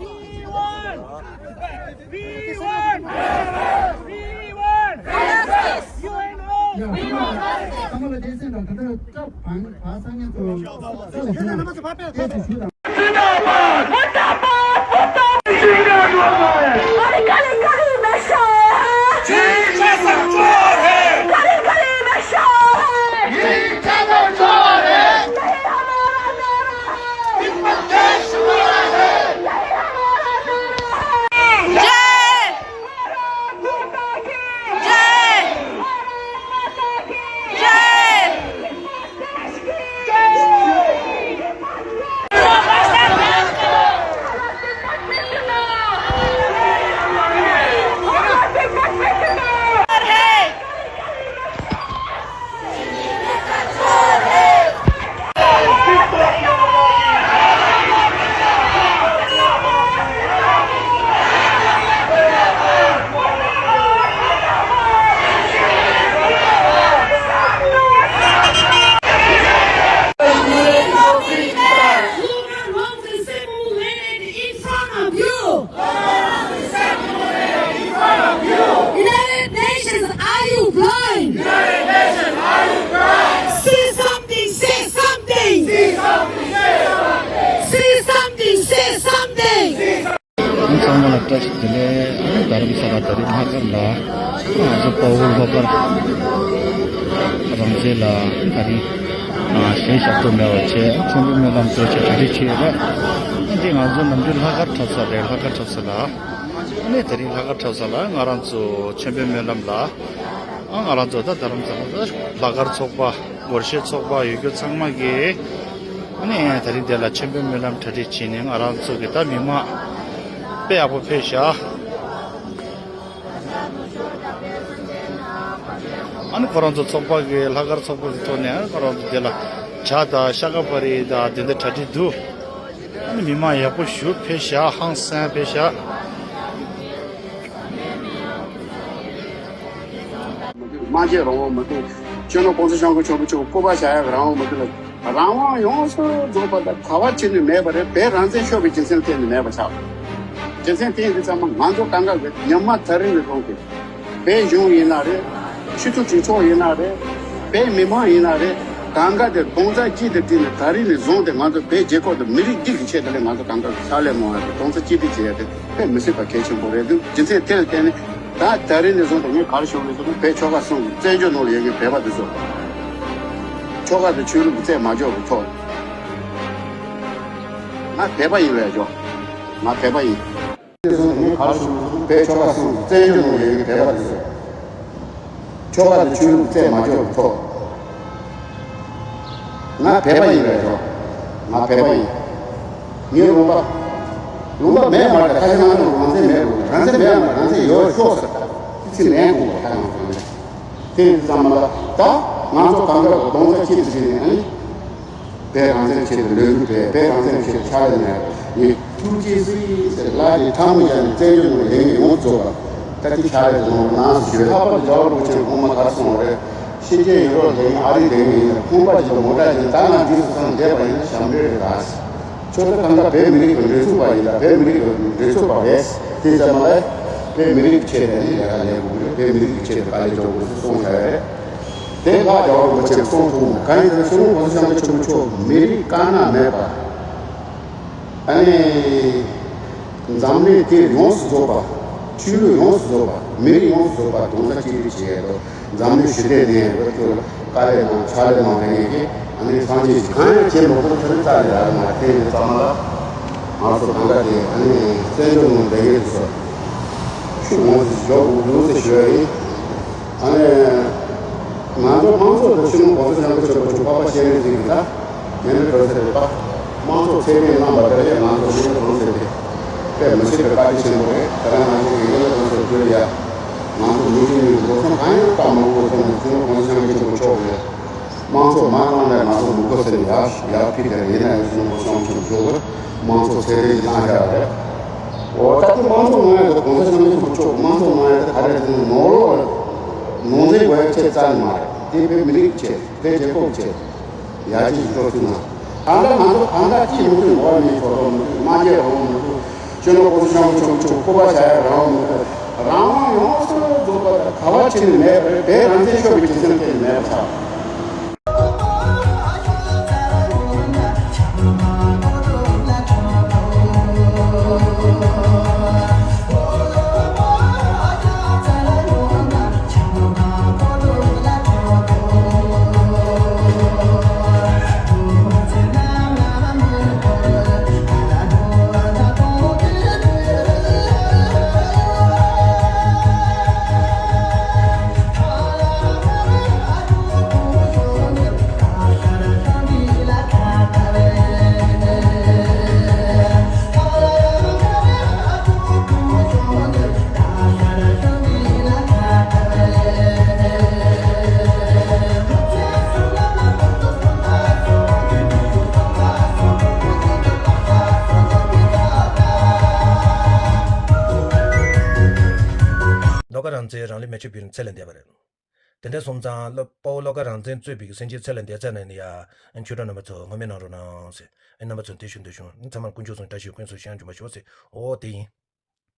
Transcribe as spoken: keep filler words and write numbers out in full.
We want! We want! We want! U N O! We want! गली गली में शोर है। गली गली में शोर है। यही हमारा नारा है। यही हमारा नारा है। जय। भारत माता की जय। भारत माता की जय। United Nations, are you blind? United Nations, are you blind? See something, say something. See something, say something. See something, say something. ཚང་མ་ལ་བཀྲ་ཤིས་བདེ་ལེགས། རྡ་རམ་ས་ལ་དེ་རིང་ལྷག་དཀར་ལ་ང་ཚོ་དཔའ་བོ་ལྷག་དཀར་རང་བཙན་ལ་དེ་རིང་གཞན་ཞབས་ཏོག་མེད་པ་བྱས། མཆོད་འབུལ་སྨོན་ལམ་གཙོ་ཆེ་གྲ་སྒྲིག་བྱས་ཡོད་རེད། འདི་ང་ཚོ་ནམ་རྒྱུན་ལྷག་དཀར་འཁྲབ་ས་རེད། ལྷག་དཀར་འཁྲབ་ས་ལ། ཨ་ནི་དེ་རིང་ལྷག་དཀར་འཁྲབ་ས་ལ་ང་རང་ཚོ་མཆོད་འབུལ་སྨོན་ལམ་ལ། ཨ་ང་རང་ཚོ་ད་རྡ་རམ་ས་ལ་ལྷག་དཀར་ཚོགས་པ། སྒོར་གཞས་ཚོགས་པ་ཡོད་རྒྱུ་ཚང་མ་གིས་ཨ་ནི་དེ་རིང་དེ་ལ་མཆོད་འབུལ་སྨོན་ལམ་གྲ་སྒྲིག་བྱས་ནས། ང་རང་ཚོ་གི་ད་མི་མང་དཔེ་ཡག་པོ་ཕེབས་ཤག་ཨ་ནི་ཁོ་རང་ཚོ་ཚོགས་པ་གི་ལྷག་དཀར་ཚོགས་པ་གི་ཐོག་ནས་ཁོ་རང་ཚོ་དེ་ལ་ཇ་དང་ཤ་ཁ་པ་རི་དང་དེ་འདྲ་གྲ་སྒྲིག་འདུག་ཨ་ནི་མི་མང་ཡག་པོ་ཞེ་པོ་ཕེབས་ཤག་ཧང་སང་ཕེབས་ཤག་དམངས་ཀྱི་རང་དབང་མི་འདུག་སྤྱི་ནོར་༸གོང་ས་༸སྐྱབས་མགོན་ཆེན་པོ་མཆོག་གི་སྐུ་པར་བཞག་ཡག་རང་དབང་མི་འདུག་ལ། རང་དབང་ཡོངས་སུ་རྫོགས་པ་དང་ག་བ་ཅི་ནས་མེད་པ་རེད། བོད་རང་བཙན་ཤོར་བའི་རྒྱུ་མཚན་གཏན་ནས་མེད་པ་ཆགས། རྒྱུ་མཚན་དེ་ཡིན་དུས་ཙམ་པ་ང་ཚོ་གང་ག་གི་ཉམས་མ་ཐག་རིང་ནས་བཟུང་སྟེ། བོད་གཞུང་ཡིན་ན་རེད། སྤྱི་འཐུས་གྲོས་ཚོགས་ཡིན་ན་རེད། བོད་མི་མང་ཡིན་ན་རེད། གང་ག་དེ་རྡོག་རྩ་གཅིག་ཏུ་བསྒྲིལ་ནས་ད་རིང་ནས་བཟུང་སྟེ་ང་ཚོ་བོད་རྒྱལ་ཁབ་དང་མི་རིགས་འདི་གི་ཆེད་དུ་ལས་ང་ཚོ་གང་ག་གི་ཕྱག་ལས་གནང་ཡ་དེ་རྡོག་རྩ་གཅིག་སྒྲིལ་བྱེད་ཡ་དེ་དཔེ་མི་སྲིད་པ་གལ་ཆེན་པོ་རེད་འདུག་རྒྱུ་མཚན་དེ་ལ་བརྟེན་ནས་ད་ད་རིང་ནས་བཟུང་སྟེ་ངས་ག་རེ་ཞུ་གི་ཡོད་ཟེར་ན། བོད་ཆོལ་ཁ་གསུམ་གྱི་བཙན་བྱོལ་ནང་ལ་ཡོད་མཁན་བོད་པ་འདི་ཚོ་ཆོལ་ཁ་དང་ཆོས་ལུགས་ཀྱི་རྩོད་མ་འཇོག་གི་ཐོག་ང་བོད་པ་ཡིན་པས་ཇོ། ང་བོད་པ་ཡིན། དེ་སོང་ནས་ངས་ག་རེ་ཞུ་དགོས་སོང་། བོད་ཆོལ་ཁ་གསུམ་གྱི་བཙན་བྱོལ་ནང་ཡོད་པའི་བོད་པ་དེ་ཚོས། ཆོལ་ཁ་དང་ཆོས་ལུགས་རྩད་མ་གཅོད་པའི་ཐོག་ང་བོད་པ་ཡིན་པས་ཇོ། ང་བོད་པ་ཡིན། ངའི་ལུང་པ། ལུང་པ་མེད་མ་རེད། ཁ་ཤས་ང་ཚོ་རང་བཙན་མེད་རུང་། རང་བཙན་མེད་མ་རེད། རང་བཙན་ཡོད་ཤོག་ཟེར། ད་ཚིག་ལན་དགོས་པ་ད་ང་ཚོ་ནས། དེ་ཡིན་ཙང་མ་ལ་ད་ང་ཚོ་གང་ག་གདོང་ས་ཁྱེད་ཚོ་ཞིག་ནས་ཨ་ནི། བོད་རང་བཙན་ཆེད་དུ་ལས་འགུལ་སྤེལ། བོད་རང་བཙན་ཆེད་དུ་ཕྱག་ལས་གནང་ཡོད། ཐུགས་རྗེ་གཟིགས་ཟེར་ལག་གི་ཐལ་མོ་སྦྱར་ནས་བཙན་བྱོལ་ནང་ལས་འགུལ་ཡོངས་རྫོགས་པ་ད་ལྟའི་ཕྱག་ལས་དུ་གནང་རོགས་གནང་ཞུས། ལྷག་པར་དུ་རྒྱལ་བ་རིན་པོ་ཆེ་སྔོན་མ་ག་རེ་གསུངས་པ་རེད། ཕྱི་རྒྱལ་ཡུལ་གྲུར་བསྡད་མཁན་ཨ་རི་བསྡད་མཁན་ཡིན་ན་ཁང་པ་ཅིག་དང་མོ་ཊ་ཅིག་ད་ང་འདི་སུ་སང་བསྡད་པ་ཡིན་ན་ཞབས་འདྲེན་རེད་ད། ཁྱོད་ཚོ་གང་ག་བོད་མི་རིགས་ཀྱི་མགྲིན་ཚབ་པ་ཡིན་ད། བོད་མི་རིགས་ཀྱི་མགྲིན་ཚབ་པ་རེད། དེ་ཙམ་མ་ལས་བོད་མི་རིགས་ཀྱི་ཆེད་དུ་ནི་ལས་ཀ་ལས་དགོས་ཀྱི་རེད། བོད་མི་རིགས་ཀྱི་ཆེད་དུ་དཀའ་ལས་རྒྱག་དགོས་ཟེར་གསུངས་བཞག་ཡོད་རེད། དེ་ལྷག་རྒྱལ་བ་རིན་པོ་ཆེས་གསུངས་ཐུབ་མེད། གང་ཡིན་ཟེར་ན་སྤྱི་ནོར་གོང་ས་སྐྱབས་མགོན་ཆེན་པོ་མཆོག་མི་རིགས་དཀར་ནག་མེད་པ། ཨ་ནི། འཛམ་གླིང་དེ་ཡོངས་སུ་རྫོགས་པ། ཆོས་ལུགས་ཡོངས་སུ་རྫོགས་པ། མི་རིགས་ཡོངས་སུ་རྫོགས་པ་གདུང་སེམས་གཅིག་སྒྲིལ་བྱེད་ཡས་དོ། འཛམ་གླིང་ཞི་བདེ་གནས་ཡས་དོ། དེ་ལ་དཀའ་ལས་གནང་ཕྱག་ལས་གནང་བསྡད་མཁན་གྱི་ཨ་ནི་སངས་རྒྱས་ཀྱི་གང་ཡང་བྱེད་མ་དགོས་ཚུལ་རྩ་ལས་རག་མ་རེད། དེ་ཡིན་ཙང་མ་ལ་ང་ཚོ་གང་ག་དེ་ཨ་ནི་བཙན་བྱོལ་ནང་བསྡད་མཁན་དེ་ཚོ་ཤུགས་མང་ཙམ་འཇོག་དགོས་འདུག་ཟེར་ཞུ་ཡ་ཡིན། ཨ་ནི། ང་ཚོ་དམངས་གཙོ་དང་སྤྱི་ནོར་གོང་ས་སྐྱབས་མགོན་ཆེན་པོ་མཆོག་འཕགས་པ་སྤྱན་རས་གཟིགས་ཀྱི་ད་མེ་མེ་གྲོལ་ཚེ་རེད་པ། དམངས་གཙོ་ཚད་ལྡན་གནང་བ་དེ་ལས་ང་ཚོ་མི་ལ་གང་ཟེར་ཏེ། དཔེ་མི་སྲིད་པའི་བཀའ་དྲིན་ཆེན་པོ་རེད། དེ་རིང་ང་ཚོ་གི་ཡིན་ལ་གང་ཟེར་དུས་ཡ། ང་ཚོ་མི་རྒྱུ་མི་འགྲོ་སོང་གང་ཡང་བཏང་མ་དགོས་སོང་ནས་སྤྱི་ནོར་གོང་ས་སྐྱབས་མགོན་ཆེན་པོ་མཆོག་གིས། དམངས་གཙོ་མ་གནང་ན་ང་ཚོ་མི་དགོས་ཟེར་ནས་ཡར་ཡར་ཕུལ་དེ་ཡིན་ན་ཡང་སྤྱི་ནོར་གོང་ས་སྐྱབས་མགོན་ཆེན་པོ་མཆོག་གིས་དམངས་གཙོ་ཚད་ལྡན་ཞིག་གནང་བཞག་རེད། འོ་ད་ལྟ་དམངས་གཙོ་གནང་ཡ་དེ་གོང་ས་སྐྱབས་མགོན་ཆེན་པོ་མཆོག་དམངས་གཙོ་གནང་ཡ་དེ་ག་རེ་ཟེར་ན་ནོར་ལོག་ལ་ནོར་འཛིན་དགོས་ཡ་ཆེད་རྩ་ནས་མ་རེད། དེ་བོད་མི་རིགས་ཆེད། བོད་རྒྱལ་ཁབ་ཆེད། ཡར་རྒྱས་ཀྱི་འགྲོ་ཐུབ་ན། ད་ལྟ་ང་ཚོ་གང་ལྟར་ཅིས་མི་ཐུབ་ནོར་མི་ཐོག་ཐོག་མི་ཐུབ། དམངས་གཅེས་རང་དབང་མི་ཐུབ། སྤྱི་ནོར་གོང་ས་སྐྱབས་མགོན་ཆེན་པོ་མཆོག་སྐུ་པར་བཞག་ཡ་རང་དབང་མི་ཐུབ། རང་དབང་ཡོངས་སུ་རྫོགས་པ་དང་ག་བ་ཕྱིན་ནས་མེད་པ་རེད། བོད་རང་བཙན་ཤོར་བའི་རྒྱུ་མཚན་གཏན་ནས་མེད་པ་ཆགས། བློ་དགའ་རང་བཙན་རང་ལུས་མེ་མཆོད་འབུལ་ཚེ་ལས་འདས་པ་རེད། དེ་འདྲ་སོང་ཙང་བློ་དཔའ་བོ་བློ་དགའ་རང་བཙན་གཙོས་པའི་གི་སེམས་ཅན་ཚེ་ལས་འདས་ཚར་ནས་ནི་ཡ། ཆོས་གྲོགས་རྣམ་པ་ཚོ་ངོ་མ་གནང་རོགས་གནང་ཟེར། རྣམ་པ་ཚོ་འདི་ཞུ་འདི་ཞུ་ཚང་མར་དཀོན་མཆོག་གསུམ་བཀྲ་ཤིས་ཀུན་སྩལ་ཤིང་འབྱུང་བར་ཤོག་ཟེར། འོ་དེ་ཡིན།